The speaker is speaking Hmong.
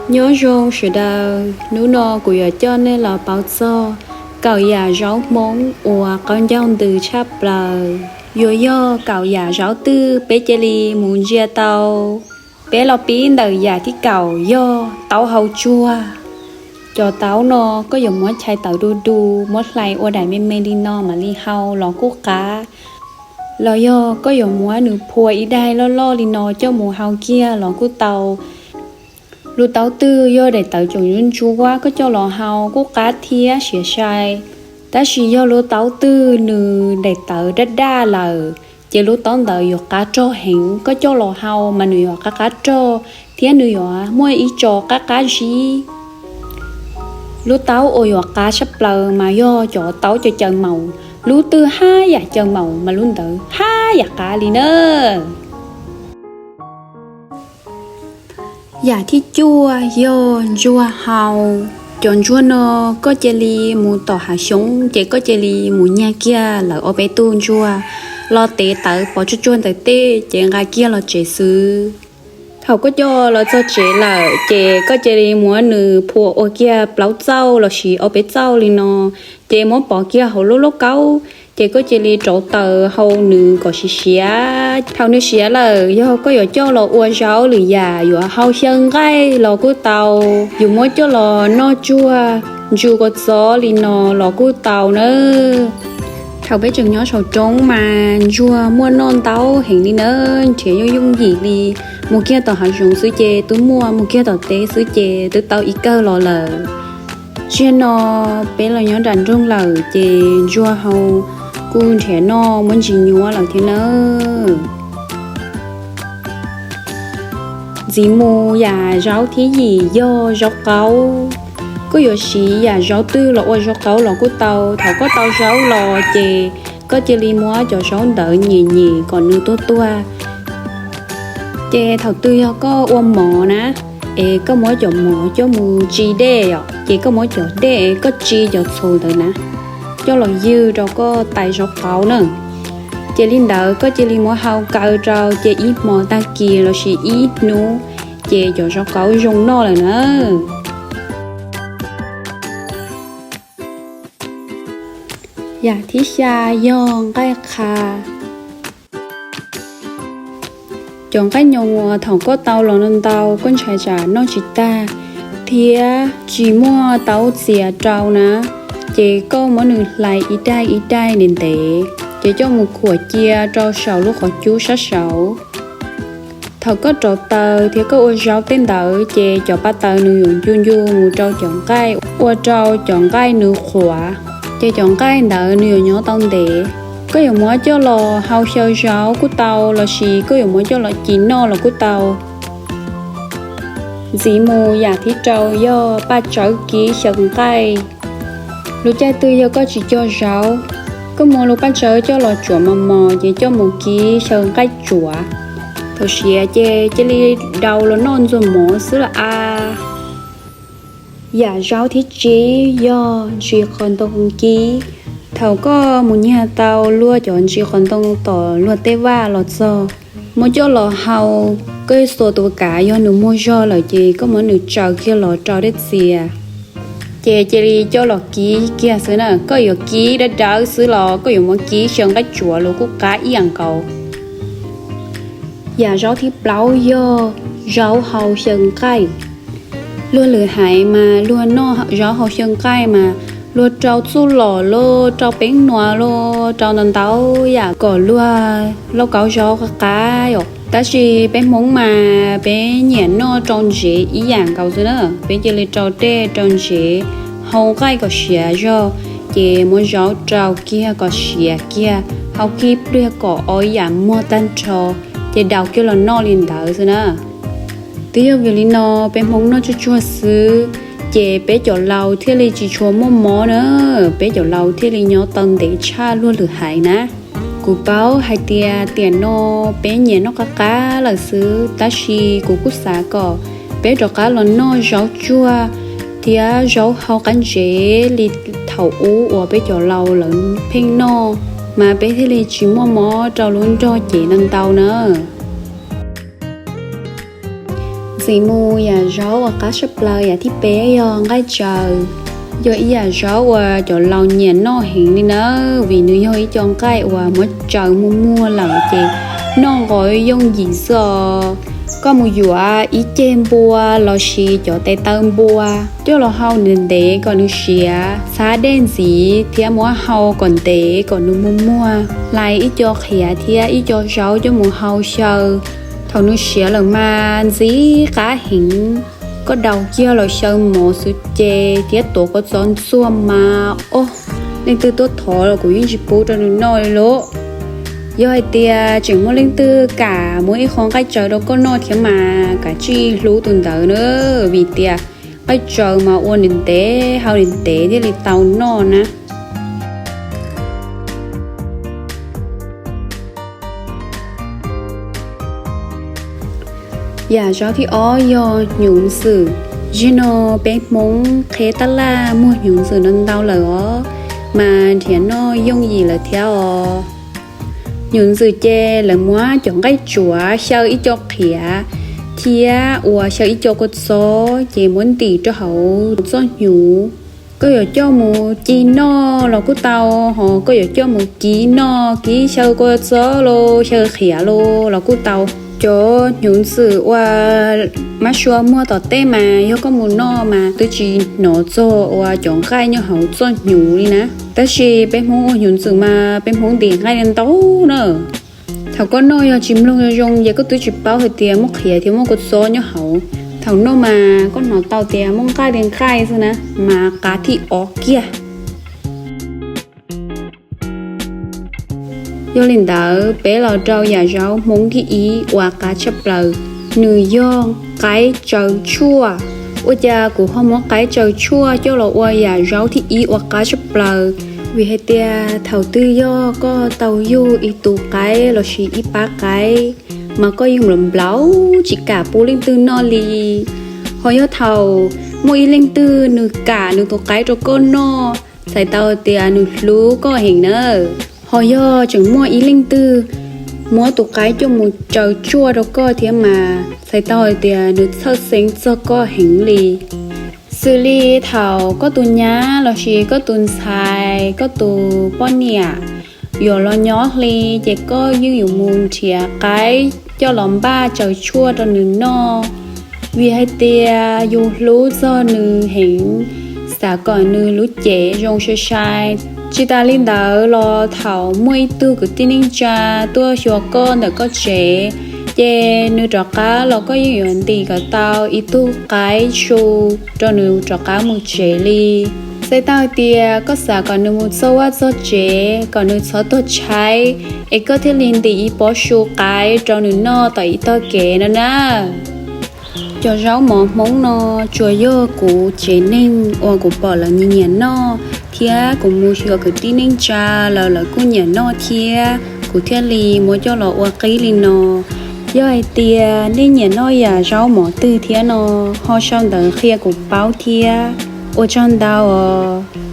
Nyob zoo sawv daws, hnub no kuv yuav coj nej los paub txog kaum yam zaub Hmoob uas qaub ncaug ntws tshaj plaws. Yuav yog kaum yam zaub twg peb cia li mus ntsia tau. Peb los pib ntawm yam thib kaum yog taub hau tsuag. Cov taub no koj yuav muab chais tawv du du, muab hlais ua daim me me li no mam li hau los kuj qab. Los yog koj yuav muab nws phua ib daim loj loj li no coj mus hau kiag los kuj tau. Lub taub twg yog daim tawv tseem ntsuab ntsuab koj coj los hau kuj qab thiab siav sai. Tab sis yog lub taub twg nws daim tawv daj daj lawm, ces lub taub ntawd yuav qab rog heev, koj coj los hau mas nws yuav qab qab rog thiab nws yuav muaj ib tso qab qab zib. Lub taub uas yuav qab tshaj plaws mas yog cov taub caws caws maum, lub twg haj yam caws maum mas lub ntawd haj yam qab li na. Yam thib cuaj yog ntsuag hau. Cov ntsuag no koj cia li mus tom hav xyoob ces koj cia li mus nyag kiag lawv ob peb tug ntsuag los tev tawv pov tsuag tsuag ntawm tej ces nqa kiag los tsev xwb. Thaum koj coj los txog tsev lawm ces koj cia li muab nws phua ua kiag plaub txauj lossis ob peb txauj li no, ces muab pov kiag hauv lub lauj kaub, ces koj cia li rauv taws hau nws kom siav siav. Thaum nws siav lawm, yog koj yuav coj los ua zaub lwm yam, yuav hau xyaw nqaij los kuj tau, yuav muab coj los noj tsuag ntsu kua txob li no los kuj tau na. Thaum peb tseem nyob saum roob mas ntsuag muaj noj ntau heev li na, nrhiav yooj yooj yim li. Mus kiag tom hav zoov xwb ces twb muaj, mus kiag tom teb xwb ces twb tau ib kawm los lawm. Tsiaj no peb los nyob nram nroog lawm ces ntsuag hau kuj nrhiav noj muab ntsis nyuaj lawm thiab nawb. Ntxiv mus yam zaub thib yim yog zaub qaub. Koj yuav siv yam zaub twg los ua zaub qaub los kuj tau. Thaum koj tau zaub los ces koj cia li muab cov zaub ntawd nyem nyem kom nws tuag tuag. Ces thaum twg yog koj ua mov na, es koj muab cov mov coj mus tsi dej os, ces koj muab cov dej koj tsi cov txhuv ntawd na, coj los ywg rau koj tais zaub qaub na. Ces li ntawd koj cia li muab hau kaw rau, ces ib hmo tag kis lossis ib hnub ces cov zaub qaub zoo noj lawm na. Yam thib xya yog nqaij qha. Cov nqaij nyoos uas thaum koj tau los no ntau koj ntshai tsam noj tsis tag thiab tsis muaj taub txiav rau na, ces koj muab nws hlais ib daim ib daim ntev ntev, ces coj mus khuam cia rau saum lub qhov cub sab saud. Thaum koj rauv taws thiab koj ua zaub tej ntawd ces cov pa taws nws yuav ncu ncu mus rau cov nqaij, ua rau cov nqaij nws qhuav, ces cov nqaij ntawd nws yuav nyob tau ntev. Koj yuav muab coj los hau xyaw zaub kuj tau lossis koj yuav muab coj los ci noj los kuj tau. Ntxiv mus yam thib rau yog paj tsawb kib xyaw nqaij. Lub caij twg yog koj tsis cog zaub, koj muab lub paj tsawb coj los tsuav mos mos ces coj mus kib xyaw nqaij tsuav. Thaum siav ces cia li daus los noj ntxuag mov xwb lawm a. Yam zaub thib tsib yog ntsis qos ntoo kib. Thaum koj mus nyag tau luag cov ntsis qos ntoo tom luag tej vaj los txog, muab coj los hau, koj xuas tus kav yog nws muag zog lawm ces koj muab nws tsaws kiag los rau dej txias, ces cia li coj los kib kiag xwb na. Koj yuav kib dawb dawb xwb los koj yuav muab kib xyaw nqaij tsuav los kuj qab ib yam nkaus. Yam zaub thib plaub yog zaub hau xyaw nqaij. Luag lwm haiv mas luag noj zaub hau xyaw nqaij mas luag rau txuj lom los rau peeb nuas los rau ntau ntau yam kom luag lauj kaub zaub qab qab os. Tab sis peb Hmoob mas peb nyiam noj rau ntsev ib yam nkaus xwb na. Peb cia li rau dej rau ntsev, hau nqaij kom siav zog, ces muab zaub rau kiag kom siav kiag, hau kiag pliag kom ob yam muag tag nrho, ces daus kiag los noj li ntawd xwb na. Twb yog vim li no peb Hmoob noj tsuag tsuag xwb, ces peb cov laus thiaj li tsis tshua muaj mob na, peb cov laus thiaj li nyob tau ntev tshaj luag lwm haiv na. Kuv paub hais tias tiam no peb nyiam noj qab qab lawm xwb, tab sis kuv kuj xav kom peb rov qab los noj zaub tsuag thiab zaub hau qab ntsev li thaum ub uas peb cov laus lawv pheej noj, mas peb thiaj li tsis muaj mob rau lub nrog cev ntau ntau na. Txiv mus yam zaub uas qab tshaj plaws yam thib peb yog nqaij tsaws. Yog ib yam zaub uas cov laus nyiam noj heev li nawb, vim nws yog ib co nqaij uas muab tsaws muag muag lawm ces noj nqos yooj yim xwb os. Koj mus yuav ib ceg npua lossis cov tes taw npua coj los hau ntev ntev kom nws siav, xab dej ntxiv thiab muab hau kom ntev kom nws muag muag, hlais ib co qhiav thiab ib co zaub coj mus hau xyaw. Thaum nws siav lawm mas ntxim qab heev. Koj daus kiag los xyaw mov xwb ces thiab tuav kua txob ntxuag mas, o, leej twg tuaj thov los kuv yeej tsis pub rau nws noj li lauj. Yog hais tias tseem muaj leej twg kam muab ib qho nqaij tsaws rau koj noj thiab mas kav tsij hlub tus ntawd na, vim tias nqaij tsaws mas ua ntev ntev hau ntev ntev thiaj li tau noj na. Yam zaub thib ob yog hnyuv ntxwm. Zaum no peb Hmoob qheb tab laj muag hnyuv ntxwm no ntau lawm os, mas nrhiav noj yooj yim lawm thiab os. Hnyuv ntxwm ces lawv muab cov nqaij tsuav xyaw ib co qhiav thiab uas xyaw ib co kua txob ces muab ntim rau hauv txoj hnyuv. Koj yuav coj mus ci noj los kuj tau, ho koj yuav coj mus kib noj, kib xyaw kua txob los xyaw qhiav los los kuj tau. Cov hnyuv ntxwm uas mab sua muag tom tej mas yog koj mus noj mas twb tsis hnov txog uas cov nqaij nyob hauv txoj hnyuv li na. Tab sis peb Hmoob ua hnyuv ntxwm mas peb Hmoob ntim nqaij ntau na. Thaum koj noj yog tsis mloog zoo zoo ces koj twb tsis paub hais tias muaj qhiav thiab muaj kua txob nyob hauv. Thaum noj mas koj hnov tau tias muaj nqaij li nqaij xwb na, mas qab thib ob kiag. Yog li ntawd peb los rau yam zaub Hmoob thib ib uas qab tshaj plaws, nws yog qaib tsaws tshuaj. Ua cas kuv ho muab qaib tsaws tshuaj coj los ua yam zaub thib ib uas qab tshaj plaws? Vim hais tias thaum twg yog koj tau yug ib tug qaib lossis ib pab qaib, mas koj yeej nplaum nplaum tsis kam pub leej twg noj li. Ho yog thaum muaj ib leej twg nws kam nws tus qaib rau koj noj, txhais tau tias nws hlub koj heev na. Ho yog tseem muaj ib leej twg muab tus qaib coj mus tsaws tshuaj rau koj thiab mas txhais tau hais tias nws txhawj xeeb txog koj heev li. Xws li thaum koj tus nyab lossis koj tus ntxhais, koj tus poj niam yuav los nyob hli, ces koj yeej yuav mus nrhiav qaib coj los npaj tsaws tshuaj rau nws noj, vim hais tias yus hlub txog nws heev, xav kom nws lub cev zoo sai sai. Tsis tas li ntawd los thaum muaj ib tug kwv tij neej tsa tuaj xyuas koj ntawm koj tsev, ces nws rov qab los koj yeej yuav ntim kom tau ib tug qaib su rau nws rov qab mus tsev li. Txhais tau hais tias koj xav kom nws mus txog vaj txog tsev kom nws txhob tuag tshaib, es koj thiaj li ntim ib pob su qaib rau nws noj tom ib tog kev no na. Cov zaub mov Hmoob no tsuas yog kuv tsev neeg uas kuv pom lawv nyiam nyiam noj, thiab kuv mus xyuas kwv tij neej tsa los lawv kuj nyiam noj thiab, kuv thiaj li muab coj los ua qib li no. Yog hais tias nej nyiam noj yam zaub mov twg thiab no, ho sau ntawv qhia kuv paub thiab. Ua tsaug ntau os.